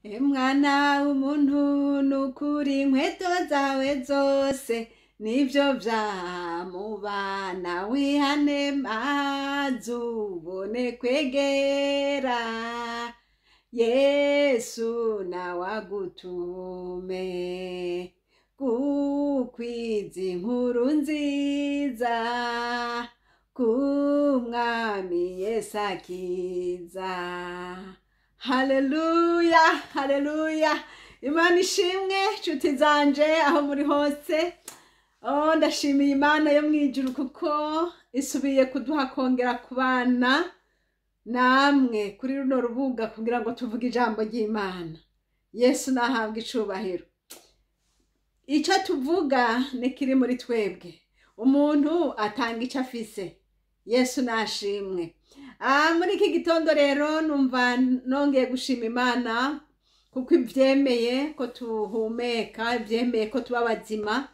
Mwana w'umuntu, nukuri inkweto zawe zose nibyo byamubana, wihane maze ubone kwegera Yesu, nawe agutume gukwiza inkuru nziza k'Umwami Yesu akiza. Haleluya, haleluya! Imana ishimwe, nshuti zanje aho muri hose. Oh, ndashimiye Imana yo mu ijuru kuko isubiye kuduha kongera kubana namwe kuri runo rubuga kugira ngo tuvuge ijambo ry'Imana. Yesu nahabwa icubahiro. Icyo tuvuga ni kiri muri twebwe. Umuntu atanga icyo afise. Yesu nashimwe. Muri iki gitondo rero numva nongeye gushima Imana kuko ibyemeye ko tuhumeka, ibyemeye ko tuba bazima,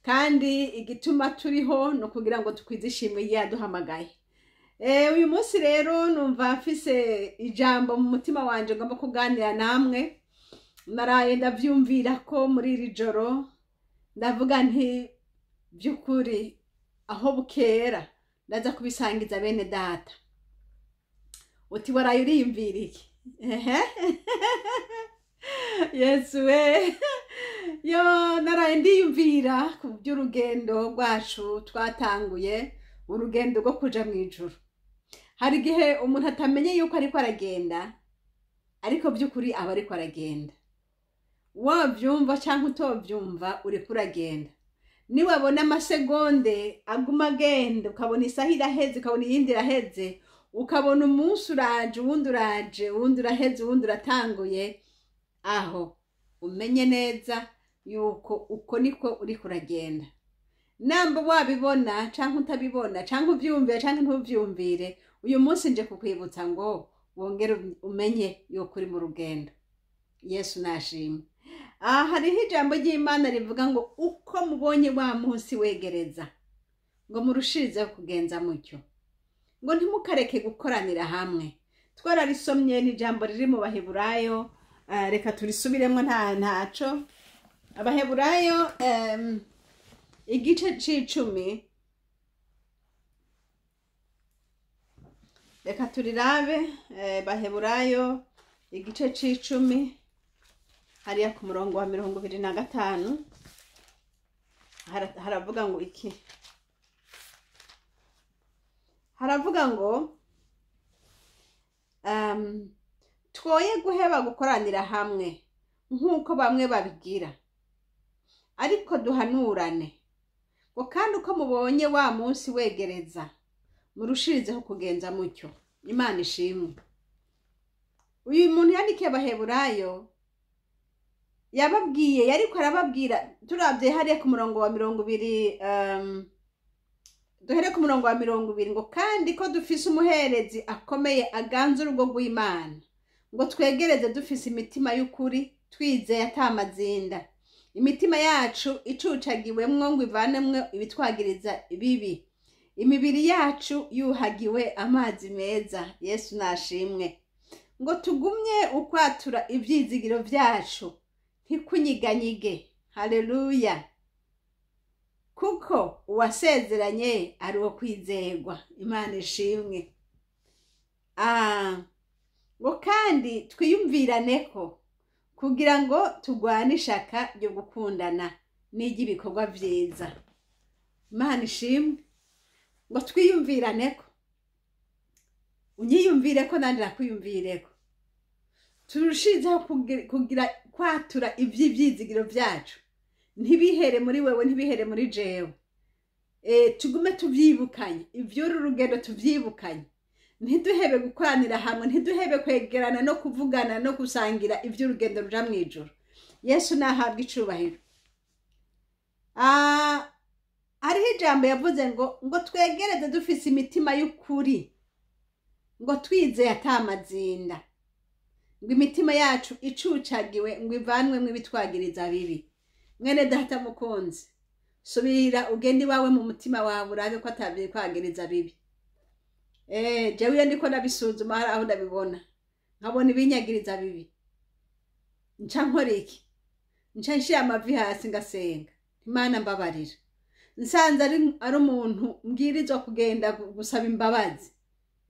kandi igituma turiho ni ukugira ngo tukwize ishimwe yaduhamagaye. Uyu munsi rero numva mfise ijambo mu mutima wanje ngomba kuganira namwe. Naraye ndavyumvira ko muri iri joro, ndavuga nti by'ukuri aho bukera ndaza kubisangiza bene data. Uti waraye uriyumvira iki? Ehe, Yesu we! Yo, naraye ndiyumvira ku by'urugendo rwacu twatanguye, urugendo rwo kuja mu ijuru. Hari igihe umuntu atamenye yuko ariko aragenda, ariko by'ukuri aba ariko aragenda. Wabyumva cyangwa utobyumva, uriko uragenda. Niwabona amasegonde aguma agenda, ukabona isaha iraheze, ukabona iyindi iraheze, ukabona umunsi uraje, uwundi uraje, uwundi uraheze, uwundi uratanguye, aho umenye neza yuko uko niko uriko uragenda. Namba wabibona canke utabibona, canke uvyumvire canke ntuvyumvire, uyu munsi nje kukwibutsa ngo wongere umenye yuko uri mu rugendo. Yesu nashimwe. Aha hariho ijambo ry'Imana rivuga ngo uko mubonye wa munsi wegereza, ngo murushirizeho kugenza mutyo, ngo ntimukareke gukoranira hamwe. Twararisomye, ni ijambo riri mu Baheburayo. Reka turisubiremo, nta ntaco. Abaheburayo igice c'icumi, reka turirabe. Baheburayo igice c'icumi, hariya ku murongo wa 25, haravuga ngo iki? Haravuga ngo twoye guheba gukoranira hamwe nk'uko bamwe babigira, ariko duhanurane, ngo kandi uko mubonye wa munsi wegereza, murushirizeho kugenza mutyo. Imana ishimwe. Uyu muntu yandikiye Abaheburayo yababwiye, yariko arababwira, turabye hariya ku murongo wa 20, duhere ku murongo wa 20, ngo kandi ko dufise umuherezi akomeye aganza urugo rw'Imana, ngo twegereze dufise imitima y'ukuri, twizeye atamazinda, imitima yacu icucagiwemwo ngo ivanemwo ibitwagiriza bibi, imibiri yacu yuhagiwe amazi meza. Yesu nashimwe. Ngo tugumye ukwatura ivyizigiro vyacu ntikunyiganyige. Haleluya! Kuko uwasezeranye ari uwo kwizerwa. Imana ishimwe. Ngo kandi twiyumviraneko kugira ngo turwane ishaka ryo gukundana n'iry'ibikorwa vyiza. Imana ishimwe. Ngo twiyumviraneko, unyiyumvireko nanje nakwiyumvireko, turushizeho kugira kwatura ivy'ivyizigiro vyacu, ntibihere muri wewe, ntibihere muri jewe. Tugume tuvyibukanye ivy'uru rugendo, tuvyibukanye, ntiduhebe gukoranira hamwe, ntiduhebe kwegerana no kuvugana no gusangira ivy'urugendo ruja mw'ijuru. Yesu nahabwa icubahiro. Hariho ijambo yavuze ngo twegereze dufise imitima y'ukuri, ngo twizeye atamazinda, ngo imitima yacu icucagiwe ngo ivanwemwo ibitwagiriza bibi. Mwene data mukunzi, subira ugende iwawe mu mutima wawe urabe ko atavyitwagiriza bibi. Jewe iyo ndiko ndabisuzuma, hari aho ndabibona, nkabona ibinyagiriza bibi. Nca nkora iki? Nca nshira amavi hasi, ngasenga: "Imana, mbabarira." Nsanze ari umuntu mbwirizwa kugenda gusaba imbabazi,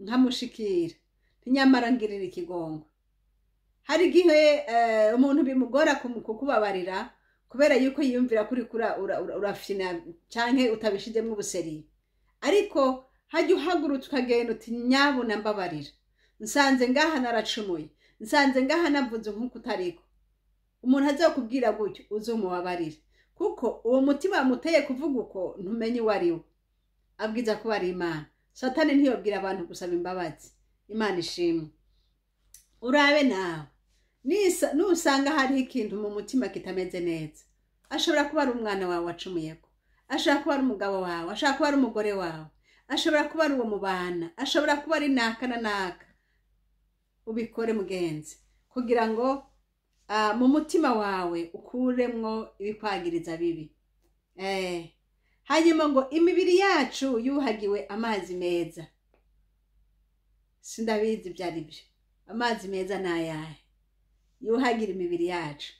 nkamushikira, ntinyamara ngirira ikigongo. Hari igihe umuntu bimugora kukubabarira kubera yuko yiyumvira kuri urafyina canke utabishizemwo ubuseriye. Ariko hajya uhagurutse ukagenda uti: "Nyabuna mbabarira, nsanze ngaha naracumuye, nsanze ngaha navuze nk'uko utariko." Umuntu azokubwira gutyo, uzomubabarire, kuko uwo mutima wamuteye kuvuga uko ntumenye uwo ari we. Abwiza kuba ari Imana. Satani ntiyobwira abantu gusaba imbabazi. Imana ishimwe. Urabe nawe nusanga hariho ikintu mu mutima kitameze neza. Ashobora kuba ari umwana wawe wacumuyeko, ashobora kuba ari umugabo wawe, ashobora kuba ari umugore wawe, ashobora kuba ari uwo mubana, ashobora kuba ari naka na naka. Ubikore, mugenzi, kugira ngo mu mutima wawe ukuremwo ibikwagiriza bibi. Hanyuma ngo imibiri yacu yuhagiwe amazi meza. Sindabizi ibyo ari byo. Amazi meza ni ayahe yuhagira imibiri yacu?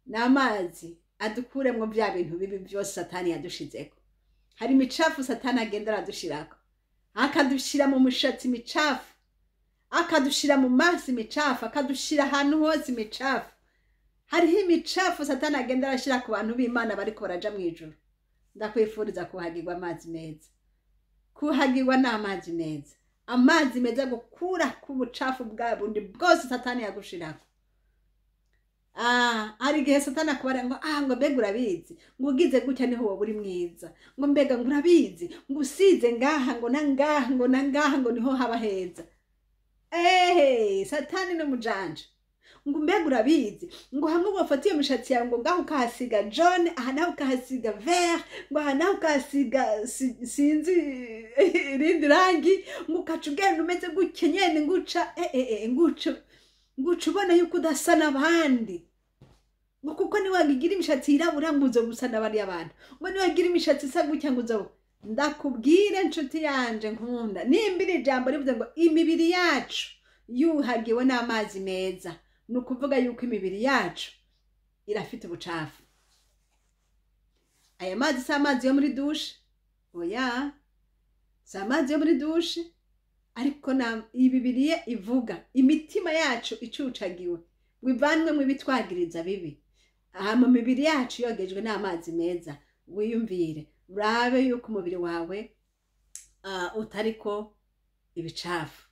Ni amazi adukuremwo bya bintu bibi byose Satani yadushizeko. Hari imicafu Satani agenda aradushirako, akadushira mu mushatsi imicafu, akadushira mu maso imicafu, akadushira ahantu hose imicafu. Hariho imicafu Satani agenda arashira ku bantu b'Imana bariko baraja mu ijuru. Ndakwifuriza kuhagirwa amazi meza. Kuhagirwa n'amazi meza, amazi meza gukura ku bucafu bwa bundi bwose Satani yagushirako. Hari igihe Satani akubara ngo ngo mbega urabizi, ngo ugize gutya niho woba uri mwiza, ngo mbega ngo urabizi, ngo usize ngaha, ngo na ngaha, ngo na ngaha, ngo niho haba heza. Ehe, Satani ni umujanja. Ngo mbega urabizi, ngo hamwe wafata iyo mishatsi yawe, ngo ngaho ukahasiga jaune, aha naho ukahasiga vert, ngo aha naho ukahasiga sinzi irindi rangi, ngo ukaca ugenda umeze gutya nyene, nguca nguca ubona yuko udasa n'abandi, ngo kuko niwagira imishatsi yirabura ngo uzo gusa n'abariya bantu, ngo niwagira imishatsi isa gutya ngo uzo. Ndakubwire, nshuti yanje nkunda, nimba iri jambo rivuze ngo imibiri yacu yuhagiwe n'amazi meza, ni ukuvuga yuko imibiri yacu irafite ubucafu. Aya mazi si amazi yo muri douche, oya, si amazi yo muri douche. Ariko na iyi Bibiliya ivuga imitima yacu icucagiwe ngo ivanwemo ibitwagiriza bibi, aha mu mibiri yacu yogejwe n'amazi meza. Wiyumvire, urabe yuko umubiri wawe utariko ibicafu.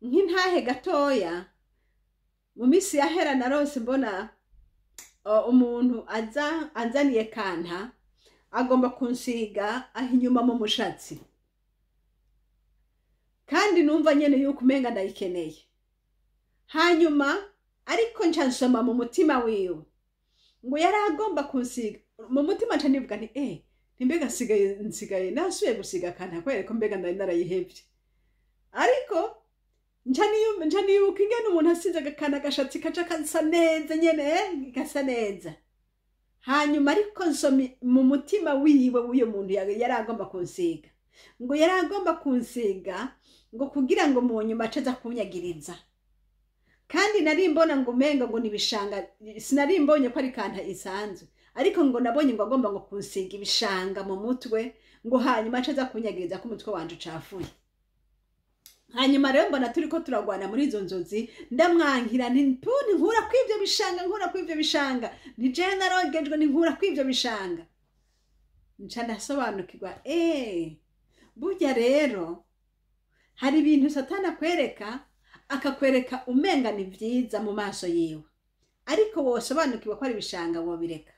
Nk'intahe gatoya, mu minsi yahera narose mbona umuntu aza anzaniye kanta, agomba kunsiga aho inyuma mu mushatsi, kandi numva nyene yuko umenga ndayikeneye. Hanyuma ariko nca nsoma mu mutima wiwe ngo yari agomba kunsiga mu mutima. Nca nivuga nti: "Ntimbega nsigaye nasubiye gusiga kanta kubera ko mbega ndari narayihevye." Ariko nca nibuka ingene umuntu asize agakana agashatsi kaca gasa neza nyene, gasa neza. Hanyuma ariko nsoma mu mutima wiwe w'uyo muntu yari agomba kunsiga, ngo yari agomba kunsiga ngo kugira ngo mu nyuma ace aza kunyagiriza, kandi nari mbona ngo umenga ngo nibishanga. Sinari mbonye ko ari kanta isanzwe, ariko ngo nabonye ngo agomba ngo kunsiga ibishanga mu mutwe, ngo hanyuma ace aza kunyagiriza ko umutwe wanje ucafuye. Hanyuma rero mbona turiko turagwana muri izo nzozi, ndamwankira nti: "Ntu, nkura kw'ivyo bishanga, nkura kw'ivyo bishanga, ni jewe narogejwe, ntinkura kw'ivyo bishanga." Nca ndasobanukirwa, burya rero hari ibintu Satani akwereka, akakwereka umenga ni vyiza mu maso yiwe, ariko wosobanukirwa ko ari ibishanga, wobireka.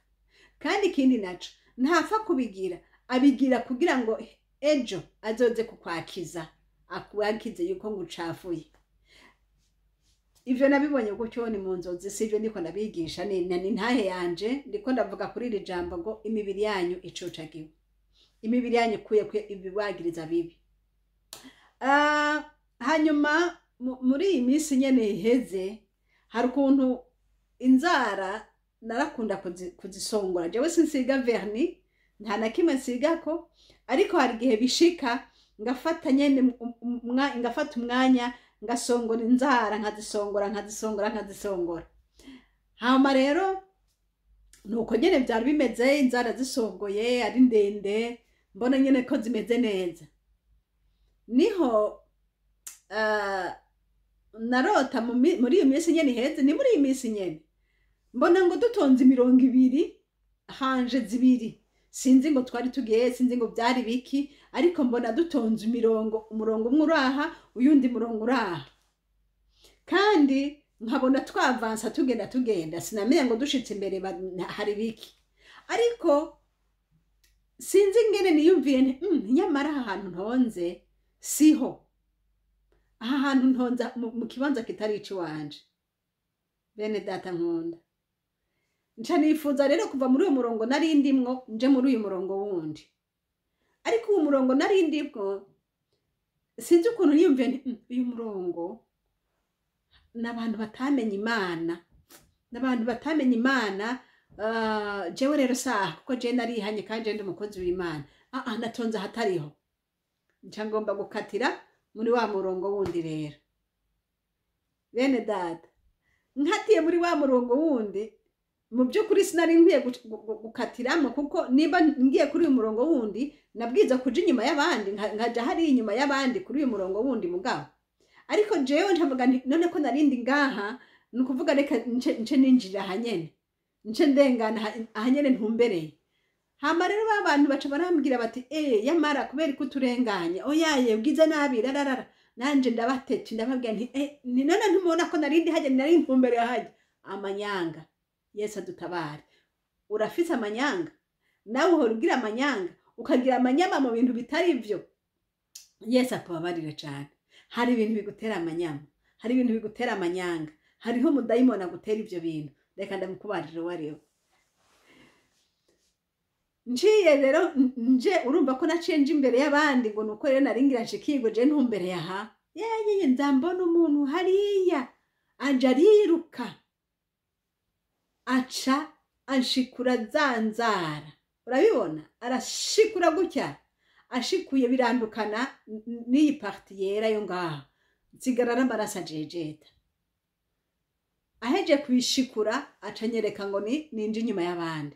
Kandi ikindi naco, ntapfa kubigira, abigira kugira ngo ejo azoze kukwakiza, akwakize yuko ngo ucafuye. Ivyo nabibonye gutyo, ni mu nzozi, sivyo ndiko ndabigisha, ni ntahe yanje. Ndiko ndavuga kuri iri jambo ngo imibiri yanyu icucagiwe, imibiri yanyu ikuye ibibwagiriza bibi. Hanyuma muri iyi minsi nyene iheze, hari ukuntu inzara narakunda kuzisongora. Jewe sinsiga vernis, nta na kimwe nsigako, ariko hari igihe bishika ngafata nyene ngafata umwanya. Ngasongora inzara, nkazisongora, nkazisongora, nkazisongora. Hama rero nuko nyene vyari bimeze, inzara zisongoye ari ndende, mbona nyene ko zimeze neza. Niho narota muri iyo minsi nyene iheze, ni muri iyi minsi nyene, mbona ngo dutonze imirongo ibiri, hanje zibiri. Sinzi ngo twari tugiye, sinzi ngo byari biki, ariko mbona dutonze imirongo, umurongo umwe uraha, uyundi murongo uraha, kandi nkabona twavansa, tugenda, tugenda. Sinamenya ngo dushitse imbere hari biki, ariko sinzi ingene niyumviye nti nyamara aha hantu ntonze siho, aha hantu ntonze mu kibanza kitari iciwanje." Bene data nkunda, nca nifuza rero kuva muri uyu murongo nari ndimwo, nje muri uyu murongo wundi. Ariko uwo murongo nari ndimwo, sinzi ukuntu niyumviye nti uyu murongo n'abantu batamenye Imana, n'abantu batamenye Imana. Jewe rero saha, kuko jewe narihanye kandi jewe ndi umukozi w'Imana. Ah ah, natonze ahatariho. Nca ngomba gukatira muri wa murongo wundi. Rero bene data, nkatiye muri wa murongo wundi, mu by'ukuri sinari nkwiye gukatiramo, kuko niba ngiye kuri uyu murongo wundi, nabwiza kuja inyuma y'abandi, nkaja hariya inyuma y'abandi kuri uyu murongo wundi. Mugabo ariko jewe ncavuga nti none ko narindi ngaha, ni ukuvuga reka nce ninjirira aha nyene, nce ndengana aha nyene ntumbereye. Hama rero ba bantu baca barambwira bati: "Eh, yamara kubera ko uturenganye, oyaye, ubwize nabi rararara." Nanje ndabatetse, ndababwira nti: "Eh, ni none ntimubona ko narindi hajya, nari ntumbereye hajya?" Amanyanga, Yesu adutabare. Urafise amanyanga nawe? Uhora ugira amanyanga, ukagira amanyama mu bintu bitari byo. Yesu akubabarire cyane. Hari ibintu bigutera amanyama, hari ibintu bigutera amanyanga, hariho umudayimoni agutera ibyo bintu. Reka ndamukubarire uwo ari we. Nciye rero nje, urumva ko naciye nje imbere y'abandi, ngo nuko rero naringira nshikirwe, je ntumbereye aha. Yeyeye, nzambona umuntu hariya aje ariruka, aca anshikura za nzara. Urabibona, arashikura gutya, ashikuye birandukana n'iyi partie yera yo ngaha, nsigara n'amaraso ajejeta. Aheje kubishikura, aca anyereka ngo ni ninje inyuma y'abandi.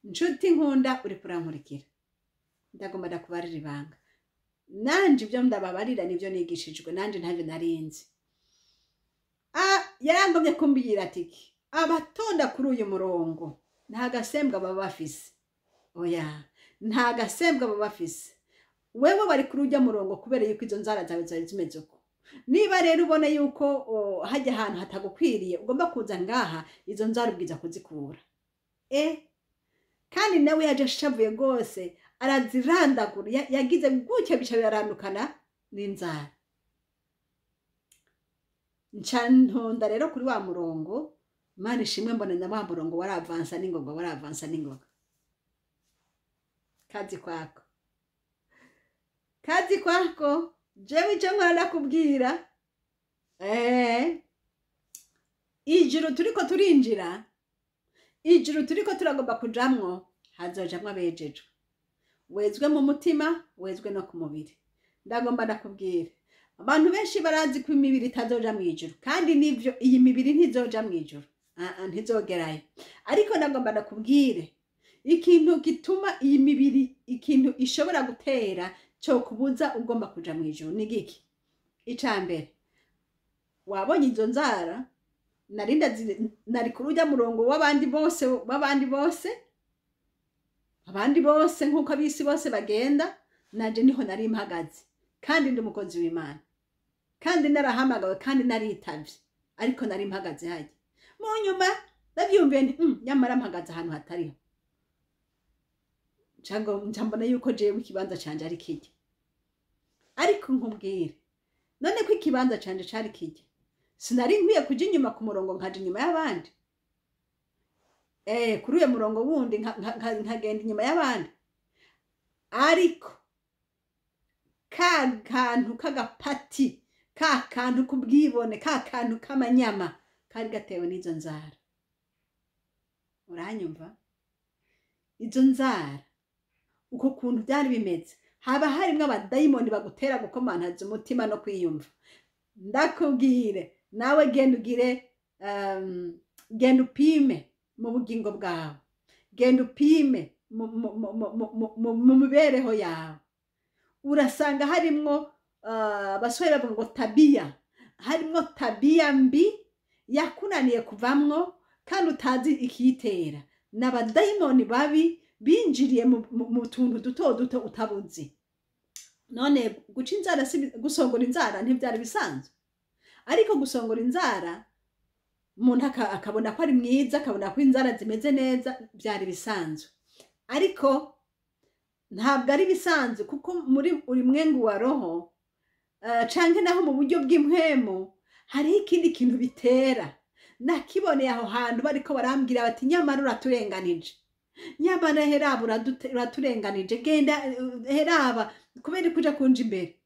Nshuti nkunda, uri kurankurikira, ndagomba ndakubarira ibanga. Nanje ibyo ndababarira nibyo nigishijwe, nanje ntavyo narinzi. Ah, yarangomye kumbwira ati iki: "Abatonda kuri uyu murongo nta gasembwa baba bafise, oya, nta gasembwa baba bafise. Wewe wari kuri ujya murongo kubera yuko izo nzara zawe zari zimeze uko. Niba rero ubona yuko hajya ahantu hatagukwiriye, ugomba kuza ngaha, izo nzara ubwiza kuzikura." Kandi nawe yaje ashavuye rwose, arazirandagura. Yagize gutya, bica birarandukana n'inzara. Nca ntonda rero kuri wa murongo. Imana ishimwe, mbona na wa murongo waravansa n'ingoga, waravansa n'ingoga. Kazi kwako, kazi kwako. Jewe icyo nkora ndakubwira, ijuru turiko turinjira, ijuru turiko turagomba kujamwo, hazojamwo abejejwe, wezwe mu mutima, wezwe no ku mubiri. Ndagomba ndakubwira, abantu benshi barazi ko imibiri itazoja mu ijuru, kandi nivyo, iyi mibiri ntizoja mu ijuru. Ah, ah, ntizogerayo. Ariko ndagomba ndakubwire ikintu gituma iyi mibiri, ikintu ishobora gutera cyo kubuza ugomba kuja mu ijuru ni giki? Ica mbere, wabonye izo nzara nari nari kuri ujya murongo w'abandi bose, w'abandi bose, abandi bose nk'uko abisi bose bagenda, nanje niho nari mpagaze, kandi ndi umukozi w'Imana, kandi narahamagawe, kandi naritavye, ariko nari mpagaze hajya. Mu nyuma ndavyumviye nti nyamara mpagaze ahantu hatariho." Nca mbona yuko jewe ikibanza canje ari kirya. Ariko nkubwire, none ko ikibanza canje cari kirya, sinari nkwiye kuja inyuma ku murongo, nkaja inyuma y'abandi, kuri uyo murongo wundi, nkagenda inyuma y'abandi? Ariko ka kantu k'agapati, ka kantu k'ubwibone, ka kantu k'amanyama kari gatewe n'izo nzara, uranyumva? Izo nzara, uko kuntu byari bimeze, haba harimwo abadayimoni bagutera gukomantaza umutima no kwiyumva. Ndakubwire nawe, genda ugire, genda upime mu bugingo bwawe, genda upime mu mibereho yawe. Urasanga harimwo, abasore bavuga ngo tabia, harimwo tabia mbi yakunaniye kuvamwo kandi utazi ikiyitera. N'abadayimoni babi binjiriye mu tuntu duto duto utabuzi. None guca inzara si gusongora inzara ntibyari bisanzwe? Ariko gusongora inzara umuntu akabona ko ari mwiza, akabona ko inzara zimeze neza, byari bisanzwe. Ariko ntabwo ari bisanzwe, kuko muri ulimwengu wa roho, canke naho mu buryo bw'impwemu, hariho ikindi kintu bitera. Nakiboneye aho hantu bariko barambwira bati: "Nyamara uraturenganije, nyamara heraba uraturenganije, genda, heraba kubera kuja kunja imbere."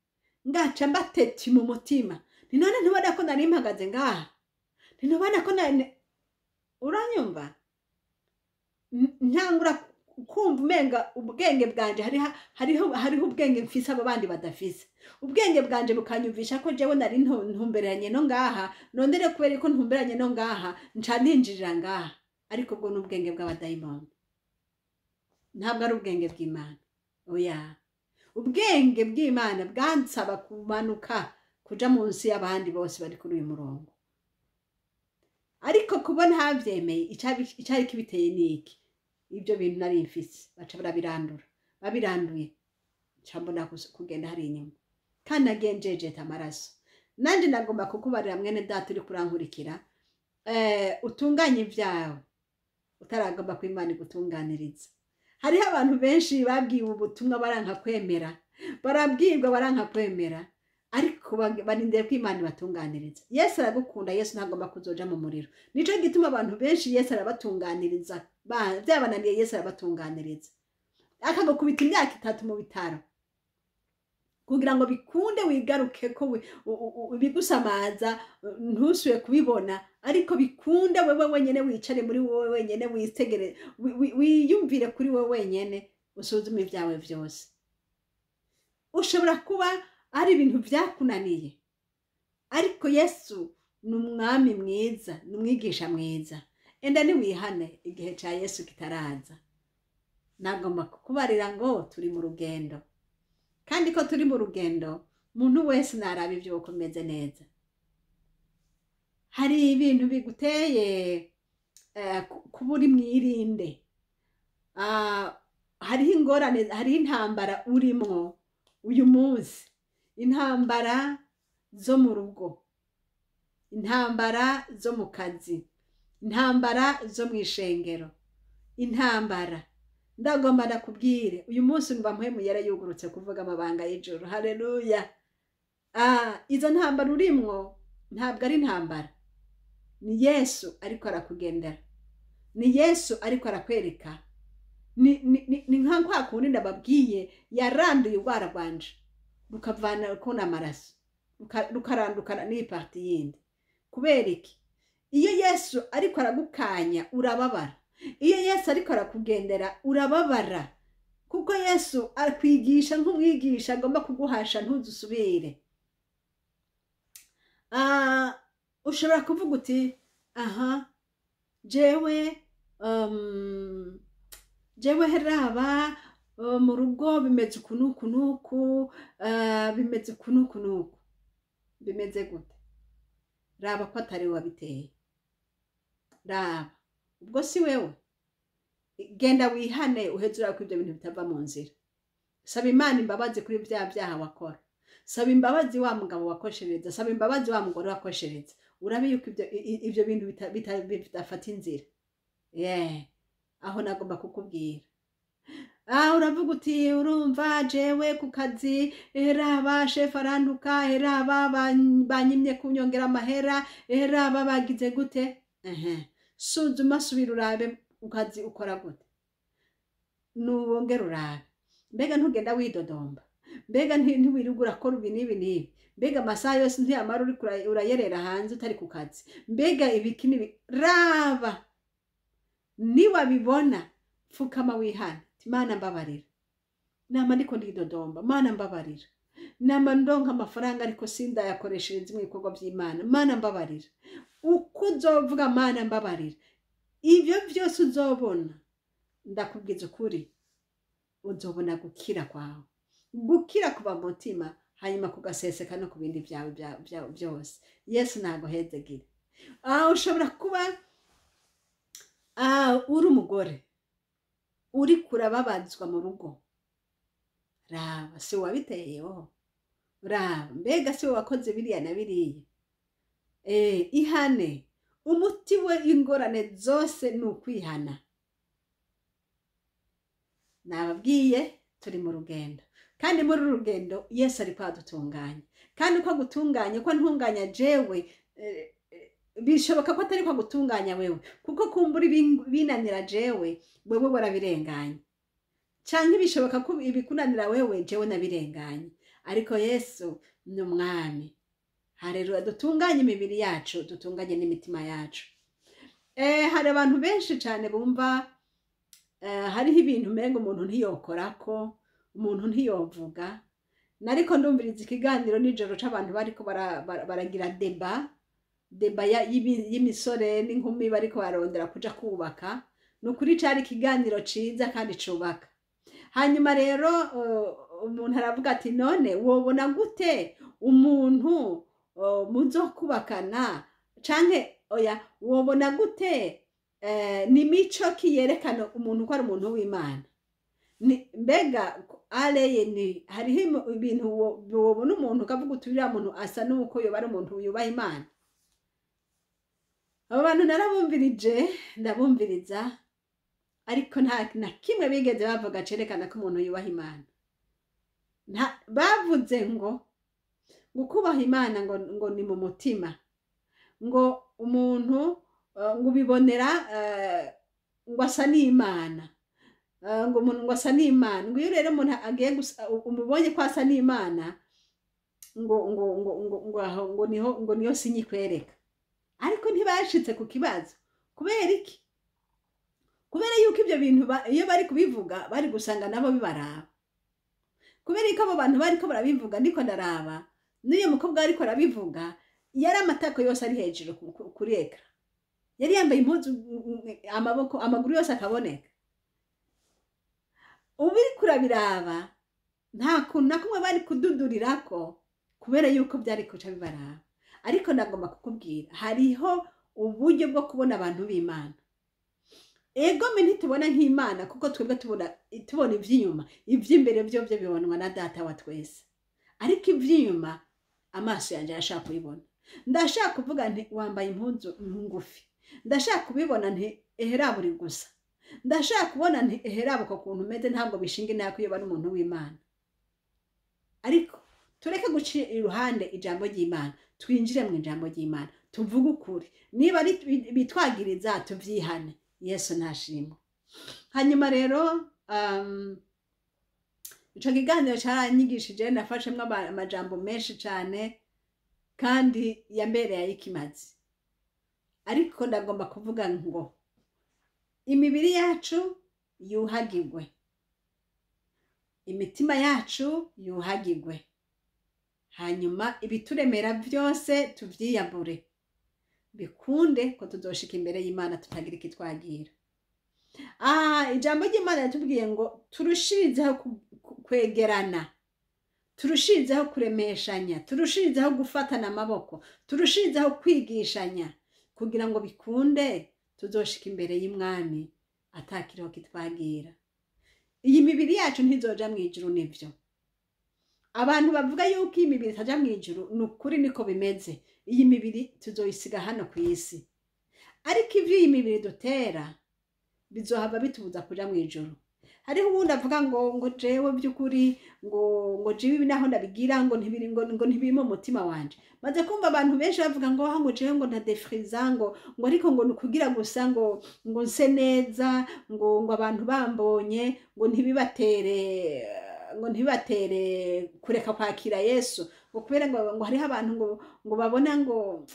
Ngaca mbateti mu mutima ni: "None ntubona ko nari mpagaze ngaha? Ntubona ko uranyumva?" Ntangura kumva umenga ubwenge bwanje hariho ubwenge mfise abo bandi badafise. Ubwenge bwanje bukanyumvisha ko jewe nari ntumberanye no ngaha, none rero kubera ko ntumberanye no ngaha, nca ninjirira ngaha. Ariko ubwo ni ubwenge bw'abadayimoni, ntabwo ari ubwenge bw'Imana, oya. Ubwenge bw'Imana bwansaba kumanuka kuja munsi y'abandi bose bari kuri uyu murongo. Ariko kuba ntavyemeye, icari kibiteye ni iki? Ibyo bintu nari mfise baca barabirandura. Babiranduye, nca mbona kugenda hari inyuma, kandi nagiye njejeta amaraso. Nanje nagomba kukubarira, mwene data uri kurankurikira, utunganye ibyawe utaragomba ko Imana igutunganiriza. Hariho abantu benshi babwiwe ubutumwa baranka kwemera, barabwirwa baranka kwemera, ariko barindiriye ko Imana ibatunganiriza. Yesu aragukunda. Yesu ntagomba kuzoja mu muriro. Nico gituma abantu benshi Yesu arabatunganiriza. Byabananiye, Yesu arabatunganiriza, akagukubita imyaka 3 mu bitaro kugira ngo bikunde wigaruke ko ibigusamaza ntusubire kubibona, ariko bikunde wewe wenyene wicare muri wowe wenyene, witegere, wiyumvire kuri wowe wenyene, usuzume ibyawe byose. Ushobora kuba ari ibintu byakunaniye, ariko Yesu ni umwami mwiza, ni umwigisha mwiza. Enda niwihane igihe cya Yesu kitaraza. Nagomba kukubarira ngo turi mu rugendo, kandi ko turi mu rugendo, umuntu wese naraba ibyo uko umeze neza. Hari ibintu biguteye kuba uri mwirinde. Hariho ingorane, hariho intambara urimwo uyu munsi, intambara zo mu rugo, intambara zo mu kazi, intambara zo mu ishengero, intambara. Ndagomba ndakubwire uyu munsi, mba mpwemu yara yugurutse kuvuga amabanga y'ijuru. Haleluya! Izo ntambara urimwo ntabwo ari intambara, ni Yesu ariko arakugendera, ni Yesu ariko arakwereka. Ni nka kwa kundi ndababwiye, yaranduye urwara rwanje rukavana kubona amaraso, rukarandukana n'iyi partie yindi. Kubera iki? Iyo Yesu ariko aragukanya urababara, iyo Yesu ariko arakugendera urababara, kuko Yesu akwigisha nk'umwigisha agomba kuguhasha ntuzusubire. Ushobora kuvuga uti: "Aha jewe heraba, mu rugo bimeze uku n'uku n'uku, bimeze uku n'uku n'uku." Bimeze gute? Raba ko atari we wabiteye. Raba ubwo si wewe. Genda wihane, uheze urabe ko ibyo bintu bitava mu nzira. Saba Imana imbabazi kuri bya byaha wakora, saba imbabazi wa mugabo wakoshereza, saba imbabazi wa mugore wakoshereza, urabe yuko ibyo bintu bidafata inzira. Yeah. Aho nagomba kukubwira. Uravuga uti: "Urumva jewe ku kazi, raba shefu arantuka, raba banyimye kunyongera amahera, raba bagize gute." Ehe, suzuma, subira urabe ukazi ukora gute, nuwongera urabe mbega ntugenda widodomba, mbega ntiwirirwa urakora ibi n'ibi n'ibi, mbega amasaha yose ntiyamara uriko urayerera hanze utari ku kazi, mbega ibiki n'ibi. Raba niwabibona, pfukama wihane. Ati: "Mana mbabarira, nama ndiko ndidodomba, Mana mbabarira." Nama ndonka amafaranga ariko sindayakoreshereza mu bikorwa by'Imana. Mana mbabarira. Uko uzovuga Mana mbabarira, ibyo byose uzobona, ndakubwiza ukuri, uzobona gukira kwawe. Gukira kuva mu mutima, hanyuma kugaseseka no ku bindi byawe byose. Yesu ntaguhezegire. Ushobora kuba uri umugore uri kurababazwa mu rugo. Raba, si wabiteyeho? Raba, mbega si wakoze biriya na biriya? Ihane. Umuti we ingorane zose ni ukwihana. Nababwiye turi mu rugendo, kandi muri uru rugendo Yesu ari kwadutunganya. Kandi uko agutunganya, uko ntunganya jewe, bishoboka ko atari ko agutunganya wewe, kuko kumbura binanira jewe, wewe warabirenganya, canke bishoboka ko ibikunanira wewe, jewe nabirenganye. Ariko Yesu ni umwami. Hareruya, dutunganye imibiri yacu, dutunganye n'imitima yacu. Hari abantu benshi cyane bumva hariho ibintu umenga umuntu ntiyokorako, umuntu ntiyovuga. Nariko ndumviriza ikiganiro nijoro c'abantu bariko baragira débat y'imisore n'inkumi bariko barondera kuja kubaka. Ni ukuri cari ikiganiro ciza kandi cubaka. Hanyuma rero umuntu aravuga ati: "None wobona gute umuntu muzokubakana, canke oya, wobona gute, ni mico ki yerekana umuntu ko ari umuntu w'Imana?" Mbega areye ni hariho ibintu wobona umuntu ukavuga uti: "Uriya muntu asa n'uko yoba ari umuntu yubaha Imana." Abo bantu narabumvirije, ndabumviriza, ariko nta na kimwe bigeze bavuga cerekana ko umuntu yubaha Imana. Bavuze ngo kubaha Imana ngo ni mu mutima, ngo umuntu ngo ubibonera ngo asa n'Imana. Ngo umuntu ngo asa n'Imana, ngo iyo rero umuntu agiye gusa umubonye ko asa n'Imana, ngo aho ngo niho, ngo niyo sinyi kwereka. Ariko ntibashitse ku kibazo. Kubera iki? Kubera yuko ibyo bintu iyo bari kubivuga bari gusanga nabo bibaraba. Kubera ko abo bantu bariko barabivuga, ndiko ndaraba n'uyo mukobwa ariko arabivuga, yari amatako yose ari hejuru kuri écran, yari yambaye impuzu, amaboko, amaguru yose akaboneka. Ubu uriko urabiraba, nta kuntu na kumwe bari kududurirako, kubera yuko byari kuca bibaraba. Ariko ndagomba kukubwira, hariho uburyo bwo kubona abantu b'Imana. Egome, ntitubona nk'Imana, kuko twebwe tubona ivy'inyuma. Ivy'imbere byo bibonwa na Data wa twese, ariko ivy'inyuma amaso yanjye arashaka kubibona. Ndashaka kuvuga nti: "Wambaye impuzu ngufi." Ndashaka kubibona nti: "Eheraba uri gusa." Ndashaka kubona nti: "Eheraba uko kuntu umeze ntabwo bishinga intako iyo bari umuntu w'Imana." Ariko tureke guca iruhande ijambo ry'Imana, twinjire mu ijambo ry'Imana, tuvuge ukuri. Niba ari bitwagiriza, tuvyihane. Yesu ntashimwe. Hanyuma rero ico kiganiro caranyigishije, nafashemwo amajambo menshi cane kandi yambereye ay'ikimazi. Ariko ndagomba kuvuga ngo imibiri yacu yuhagirwe, imitima yacu yuhagirwe, hanyuma ibituremera byose tuvyiyambure, bikunde ko tuzoshika imbere y'Imana tutagira ikitwagira. Ijambo ry'Imana yatubwiye ngo turushirizeho kwegerana, turushirizeho kuremeshanya, turushirizeho gufatana amaboko, turushirizeho kwigishanya, kugira ngo bikunde tuzoshika imbere y'Umwami atakiriho kitwagira. Iyi mibiri yacu ntizoja mu ijuru. Nivyo abantu bavuga yuko iyi mibiri itaja mu ijuru, ni ukuri, niko bimeze. Iyi mibiri tuzoyisiga hano ku isi, ariko ivyo iyi mibiri dutera bizohava bitubuza kuja mu ijuru. Hariho uwundi avuga ngo jewe by'ukuri ngo jewe ibi naho ndabigira, ngo ntibiri, ngo ntibiri mu mutima wanje. Maze kumva abantu benshi bavuga ngo ngo jewe ngo ndadefriza, ngo ariko ngo ni ukugira gusa ngo nse neza, ngo abantu bambonye ngo ntibibatere kureka kwakira Yesu, ngo kubera ngo hariho abantu ngo babona ngo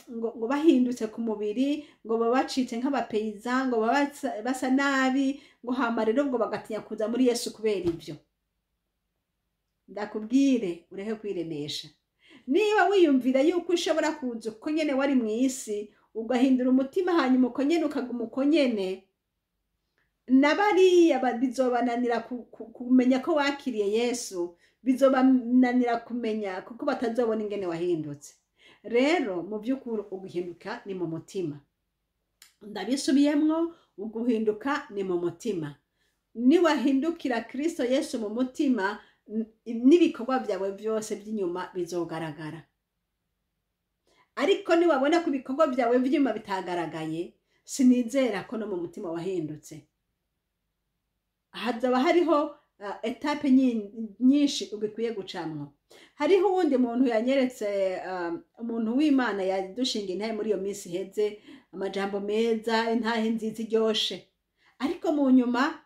bahindutse ku mubiri, ngo baba bacitse nk'abapeyiza, ngo baba basa nabi, ngo hama rero ngo bagatinya kuza muri Yesu kubera ibyo. Ndakubwire, ureke kwiremesha. Niba wiyumvira yuko ushobora kuza uko nyene wari mu isi, ugahindura umutima, hanyuma uko nyene ukaguma uko nyene, na bariya bizobananira kumenya ko wakiriye Yesu, bizobananira kumenya kuko batazobona ingene wahindutse. Rero mu by'ukuri uguhinduka ni mu mutima. Ndabisubiyemwo, uguhinduka ni mu mutima. Niwahindukira Kristo Yesu mu mutima, n'ibikorwa byawe byose by'inyuma bizogaragara. Ariko niwabona ko ibikorwa byawe by'inyuma bitagaragaye, sinizera ko no mu mutima wahindutse. Hazaba hariho étapes nyinshi ugikwiye gucamwo. Hariho uwundi muntu yanyeretse, umuntu w'Imana yadushinga intahe muri iyo minsi iheze, amajambo meza, intahe nziza iryoshe, ariko mu nyuma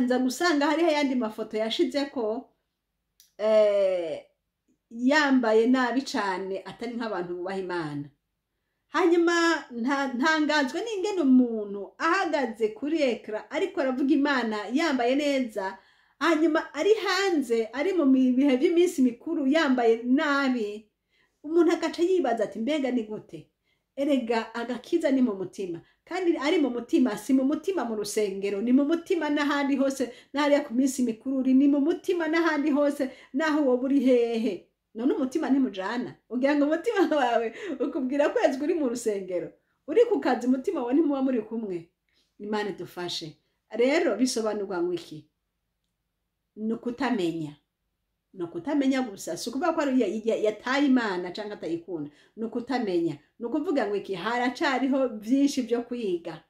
nza gusanga hariho ayandi mafoto yashizeko yambaye nabi cane, atari nk'abantu bubaha Imana. Hanyuma ntangazwa n'ingene umuntu ahagaze kuri écran ariko aravuga Imana yambaye neza, hanyuma ari hanze, ari mu bihe by'iminsi mikuru, yambaye nabi. Umuntu agaca yibaza ati: "Mbega ni gute?" Erega agakiza ni mu mutima, kandi ari mu mutima, si mu mutima mu rusengero, ni mu mutima n'ahandi hose, n'ahariya ku minsi mikuru uri, ni mu mutima n'ahandi hose, n'aho woba uri hehe. None umutima ntimujana? Ugira ngo umutima wawe ukubwira kwezi uri mu rusengero, uri ku kazi umutima wawe ntimuba muri kumwe? Imana idufashe. Rero bisobanurwa ngo iki? Ni ukutamenya, ni ukutamenya gusa. Si ukuvuga ko ari yataye Imana cyangwa atayikunda, ni ukutamenya. Ni ukuvuga ngo iki? Haracariho byinshi byo kwiga,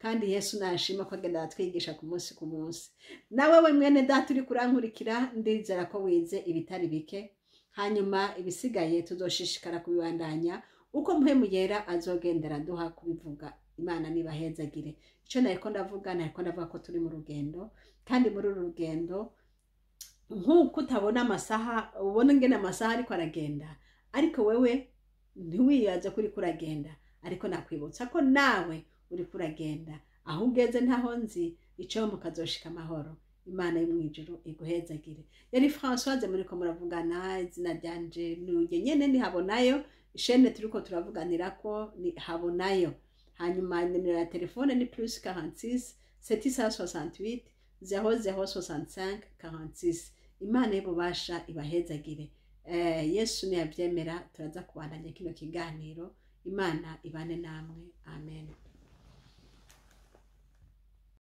kandi Yesu nashima ko agenda aratwigisha ku munsi ku munsi. Nawe we mwene data uri kurankurikira, ndizera ko wize ibitari bike. Hanyuma ibisigaye tuzoshishikara kubibandanya uko Mpwemu Yera azogendera duha kubivuga. Imana nibahezagire. Icyo nariko ndavuga ko turi mu rugendo, kandi muri uru rugendo, nk'uko utabona amasaha, ubona ingene amasaha ariko aragenda, ariko wewe ntiwibaze ko uriko uragenda. Ariko nakwibutsa ko nawe uriko uragenda. Aho ugeze ntaho nzi, ico mukazoshika amahoro. Imana yo mw'ijuru iguhezagire. Yari Françoise muriko muravugana. Izina ryanje nunge nyene ni Habonayo. Chaîne turiko turavuganirako ni Habonayo. Hanyuma nimero ya telefone ni +46 768 0065 46. Imana y'ububasha ibahezagire. Yesu niyabyemera, turaza kubandanya kino kiganiro. Imana ibane namwe. Amen.